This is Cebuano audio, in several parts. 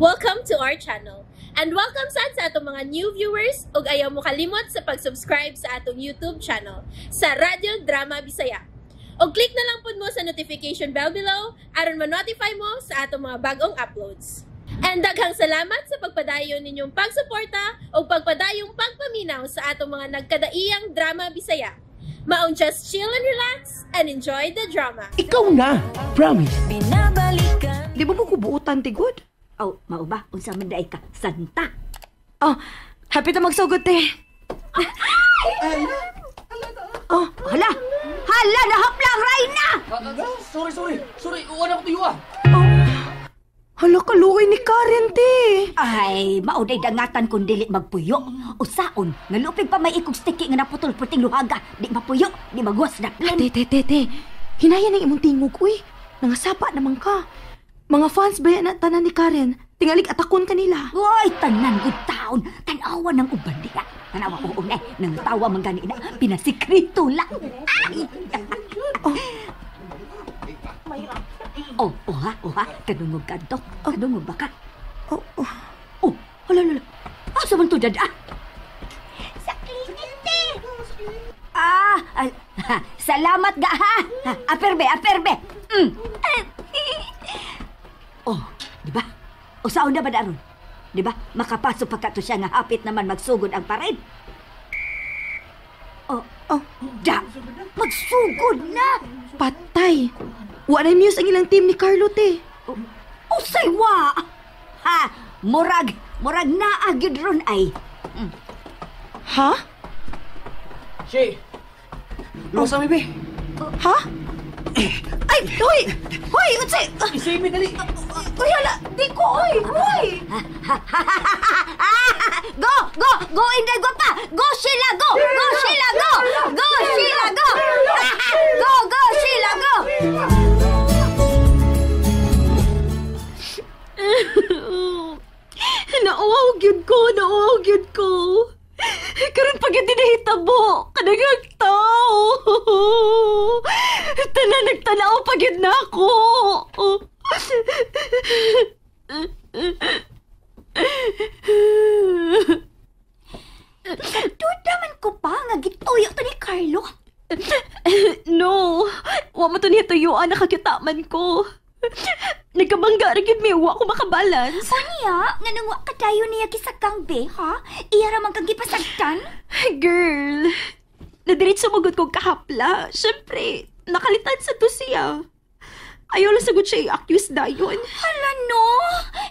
Welcome to our channel. And welcome sad sa atong mga new viewers ug ayaw mo kalimot sa pag-subscribe sa atong YouTube channel sa Radyo Drama Bisaya. Og click na lang pud mo sa notification bell below aron ma-notify mo sa atong mga bagong uploads. And daghang salamat sa pagpadayon ninyong pagsuporta ug pagpadayong pagpaminaw sa atong mga nagkadaiyang drama Bisaya. Maong just chill and relax and enjoy the drama. Ikaw na! Promise! Binabalikan. Di ba mo kubuutan, tigod? Oh, mao ba? Unsa man diay ka? Santa. Oh, happy ta magsugod, te. Oh, Hala! Hala, nahaplang Rayna! Sorry, sorry! Sorry, uwan ako tuyo ah! Hala, kaluoy ni Karen, te. Ay, mao day dangatan kun dili magpuyo. Usaon, nga lupig pa may ikog stiki nga naputol perting luhaga. Di mapuyo, di magwas na plan. Te, te, te, te. Hinaya ng imong tingog, uy. Nangasapa naman ka. Mga fans ba yan na tanan ni Karen? Tingalig atakon kanila. Uy, tanan gud taon. Tanawa ng uban diha. Tanawa oo na, nang tawa man gani na pinasikreto lang. Ay! Oh. Oh, oh ha, oh ha, kadungog ka to. Kadungog ba ka? Oh, oh. Oh, hala, hala. Asa man to dad ah? Sa clinic, te. Ah, ah, ha, salamat ga ha. Ha, aperbe, aperbe. Oh, di ba? O saon na ba daron? Di ba? Makapasok pa ka to siya nga hapit naman magsugod ang parade. Oh, Oh. da, magsugod na. Patay. Wa na muse ang ilang team ni Carlo, te. Usay wa. Ha, murag, murag naa gyud ron ay. Ha? Shay! Luwas mi, be! Ha? Ay, hoy! Hoy, unsay? I-save me, dali! Uy, hala, di ko, oy! Hoy! Go, go, go Inday Gwapa! Go Sheila, go! Go Sheila, go! Go Sheila, go! Go, go Sheila, go! Nauwaw gyud ko, nauwaw gyud ko. Karon pag hindi nahitabo, kadaghang tao. Tanan nagtanaw pa gyud na ako. Duda man ko pa nga gituyo to ni Carlo. No, wa mo to niya tuyuan, nakakita man ko. Nagkabangga ra gyud mi, wa ko makabalance. Unya, nga nang wa ka tayo niya gisakang be, ha? Iya ra man kang gipasagtan? Girl, nadiretso magod kong kahapla. Siyempre, nakalitan sa to siya. Ayaw lang sagot siya i-accuse dayon. Hala no!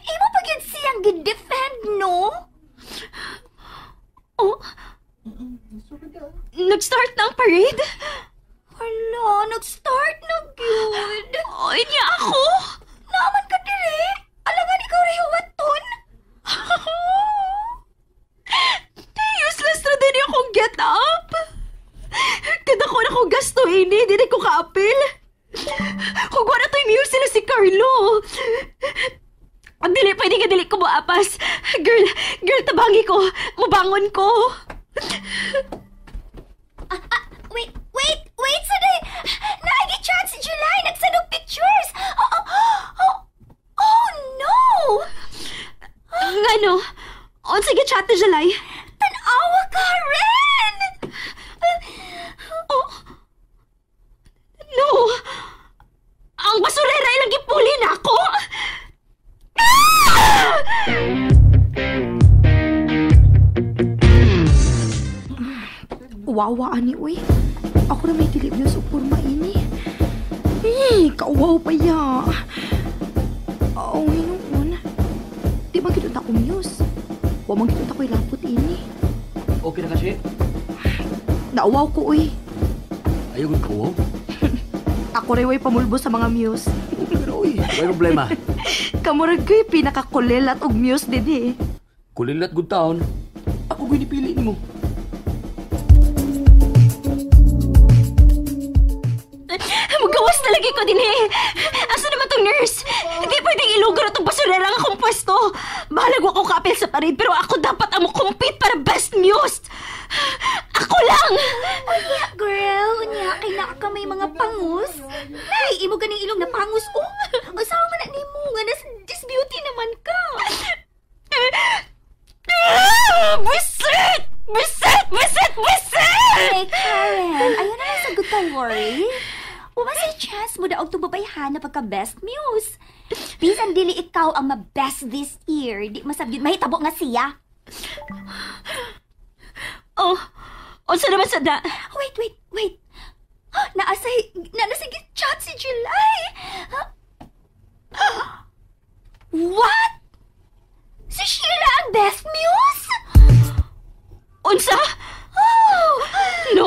Imo pa gyud siyang gi-defend, no? Oh, nag-start na ang parade? Hala, nag-start na gyud. Oy, niya ako! Naaman ka dire! Alangan ikaw rin huwaton! Useless na din akong get up! Kada ko na kong gasto ini, hindi na ko kaapil. Kung wala to'y muse sila si Carlo. Ang dili, pwede nga dili ko moapas. Girl, girl, tabangi ko. Mubangon ko. Wait, wait, wait, saday! Naagi-chat si July! Nagsanog pictures! Oh, oh, oh, oh no! Ngano? On sige chat na July. Tanawa ka rin! Oh. No! Ang basurera ilang gipuli na ako! Ah! Wawa ani uy. Ako na may dili sa porma ini. Eh, kauwaw pa ya. Oo, hinuon. Di ba gid ako muse? Wa man gid ko ilapot ini. Okay na ka, Shay? Nauwaw ko uy. Ayaw gud ko. Ako rin way pamulbo sa mga muse. Okay na, uy. Way problema. Kamurag ko'y pinakakulilat og muse dinhi. Kulilat gud taon. Ako gyud ipili nimo. Magawas talaga ko din eh. Asa naman tong nurse? Hindi pwedeng ilugar itong basurera nga akong pwesto. Bahalag wa ko kaapil sa parade pero ako dapat ang compete para best muse. Ako lang! Unya, girl. Unya, kay naa ka may mga pangus. Nay, imo ganing ilong na pangus, oh. Usawa man na nimo nga nas this beauty naman ka. na pagka best muse. Bisan dili ikaw ang ma-best this year, di masab gyud mahitabo nga siya. Oh, unsa naman sa da? Wait, wait, wait. Naasay, na sige chat si July. What? Si Sheila ang best muse? Unsa? Oh! No!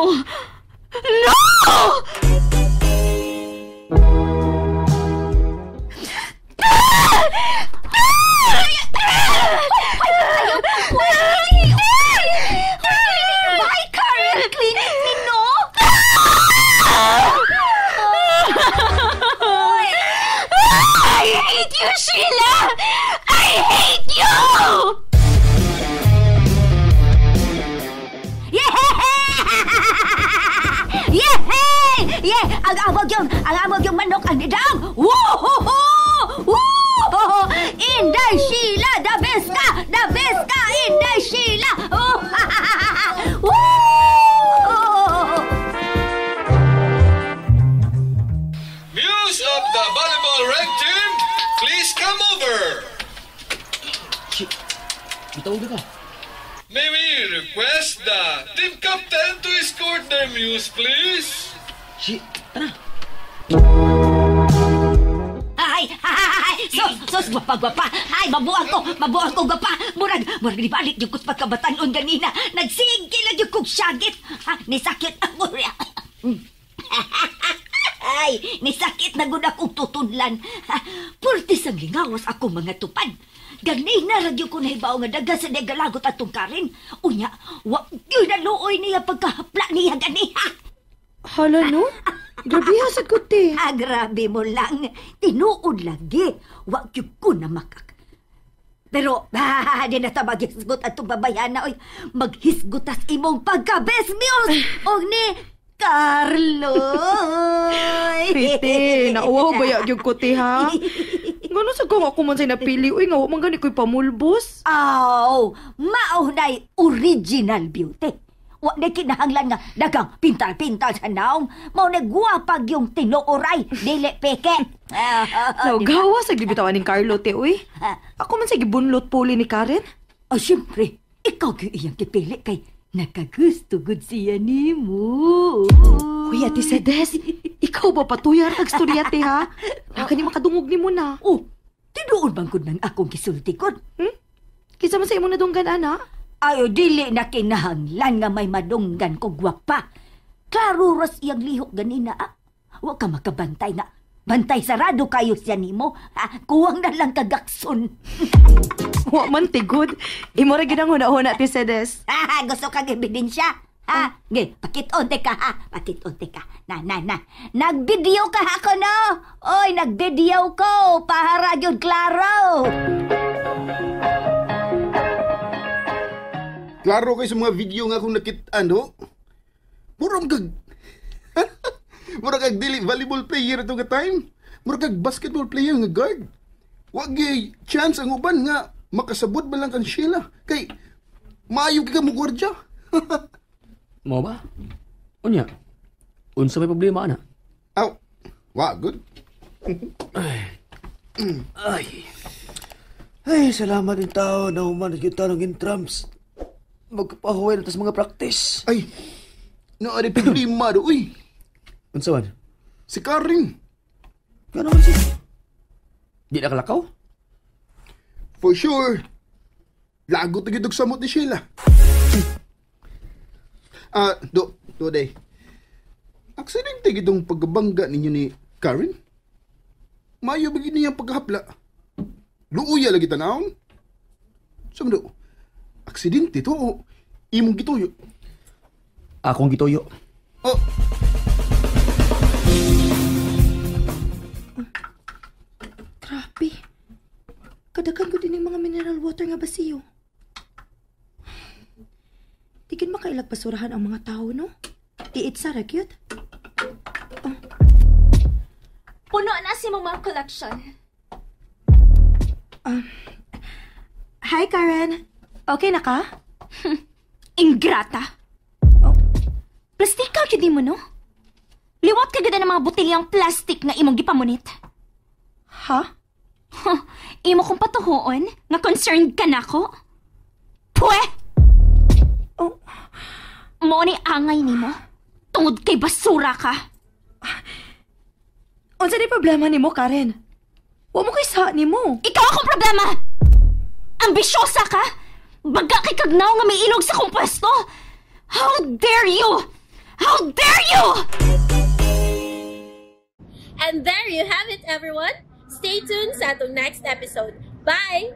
No! Why, Karen? Clinic ni no? I hate you, Sheila! I hate you! Yeah! Yeah! Yeah! Ang amog yung manok ang nidang! Woo! Woo! Inday Sheila! The best ka! The best ka! Inday Sheila! Oh! Woo! Muse of the volleyball red team, please come over. Bitawag ka. May we request the team captain to escort their muse, please? Shi, tara. Ay, ay, sus, sus, gwapa, gwapa. Ay, mabuang ko, gwapa. Murag, murag nibalik yung kus pagkabatanon ganina. Nagsigil lang yung kong syagit. Ha, nisakit ako. Ay, nisakit na gud akong tutunlan. Purtis ang lingawas akong mga tupad. Ganina ra gyud ko nahibaw nga daga sa nagalagot atong Karen. Unya, wa gyud naluoy niya pagkahapla niya ganiha. Hala no? Grabe hasad ko te. Ah, grabe mo lang. Tinuod lagi. Wa gyud ko na makak. Pero, di na ta maghisgot atong babayana. Oy, maghisgotas imong pagka-best muse. Og ni Carlo. Pite, nauwaw ba ya gyud ko te ha? Ngano sa kung ako man say napili, uy nga wa man gani ko'y pamulbos. Aw, mao nay original beauty. Wa na kinahanglan nga dagang pintal-pintal sa naong. Mao na gwapag yung tinuoray, dili peke. Nawgawa sa gibitawan ning Carlo te, uy. Ako man sa gibunlot puli ni Karen. Oh, siyempre, ikaw gyud iyang gipili kay nakagusto gud siya nimo. Uy, Ate Sedes, ikaw ba patuyar ang storya te ha? Naka ni makadungog nimo na. Oh, tinuod man gud nang akong gisulti kon. Kinsa man sa imong nadunggan ana? Ayo, dili na kinahanglan nga may madunggan ko gwapa. Klaro ras iyang lihok ganina. Ah. Wa ka makabantay nga. Bantay sarado kayo siya nimo. Ah, kuwang na lang kagakson. Wa man tigod. Imo ra gid ang huna-huna, Ate Sedes. Ah, gusto kang ebidensya? Ha? Ge, pakit-onte ka ha. Pakit-onte ka. Na, na, na. Nag-video ka ako no. Oy, nag-video ko. Pahara gyud klaro. Klaro kay sa mga video nga akong nakit-an, ho? Murag kag... Murag kag dili volleyball player ito nga time. Murag kag basketball player nga guard. Wag gyud chance ang uban nga makasabot man lang kang Sheila. Kay maayo ka mo gwardya. Mao ba? Unya. Unsa may problema ana? Aw, wa good. Ay. Ay, salamat din tao na human kita ng intrams. Magpahuway na tas mga practice. Ay, naari problema do, uy. Unsa man? Si Karen. Gano'n man siya? Di na kalakaw? For sure. Lagot na gid og samot ni Sheila. Ah, do day. Aksidente gidong pagbangga ninyo ni Karen. Maayo ba gid niyang paghapla? Luuya lagi tanawon. Sumdo. Aksidente to o imong gituyo? Akong gituyo. Oh. Grabe. Kadagan ko din yung mga mineral water nga basiyo. Tigin makailag basurahan ang mga tao, no? Tiit sa ragyot. Oh. Puno na si mong mga collection. Hi, Karen. Okay na ka? Ingrata. Oh. Plastika gyud nimo, no? Liwat ka gid ng mga butilyang plastic nga imong gipamunit. Ha? Huh, imo kong patuhoon nga concerned ka nako? Pwe! Oh. Mao ni angay nimo. Tungod kay basura ka. Unsa ni problema nimo, Karen? Wa mo kay sa nimo. Ikaw akong problema! Ambisyosa ka! Baga kay kagnaw nga may ilog sa kong pwesto! How dare you! How dare you! And there you have it, everyone. Stay tuned sa atong next episode. Bye!